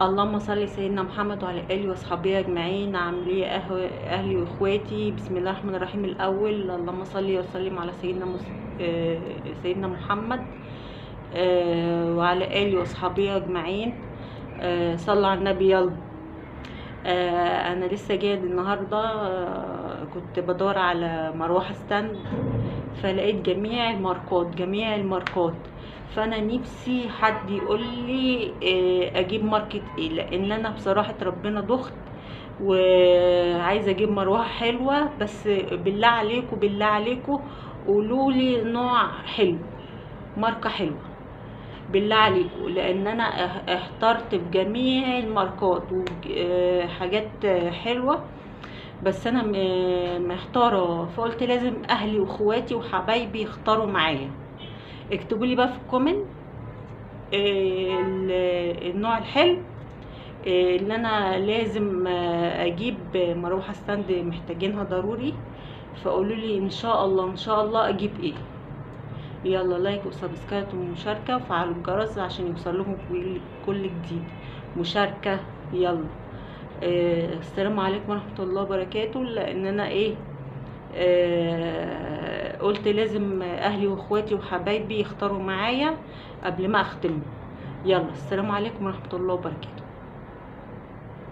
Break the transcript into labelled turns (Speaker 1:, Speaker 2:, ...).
Speaker 1: اللهم صل سيدنا محمد وعلى اله واصحابه اجمعين. عامل ايه اهلي واخواتي؟ بسم الله الرحمن الرحيم. الاول اللهم صل وسلم على سيدنا محمد وعلى اله واصحابه اجمعين. صلوا على النبي. يلا انا لسه جاية النهارده، كنت بدور على مروحة stand، فلقيت جميع الماركات جميع الماركات. فانا نفسي حد يقول لي اجيب ماركة ايه، لان انا بصراحة ربنا ضغط وعايزه اجيب مروحة حلوة. بس بالله عليكم بالله عليكم قولوا لي نوع حلو، ماركة حلوة بالله عليكم، لان انا احترت في جميع الماركات وحاجات حلوة، بس انا محتارة. فقلت لازم اهلي واخواتي وحبايبي يختاروا معايا. اكتبوا لي بقى في ال comment النوع الحلو اللي انا لازم اجيب مروحة stand محتاجينها ضروري، فقولوا لي ان شاء الله ان شاء الله اجيب ايه. يلا like و subscribe ومشاركة وفعلوا الجرس عشان يوصل لكم كل جديد. مشاركة. يلا السلام عليكم ورحمة الله وبركاته. لان انا ايه قلت لازم اهلي واخواتي وحبايبي يختاروا معايا قبل ما اختم. يلا السلام عليكم ورحمة الله وبركاته.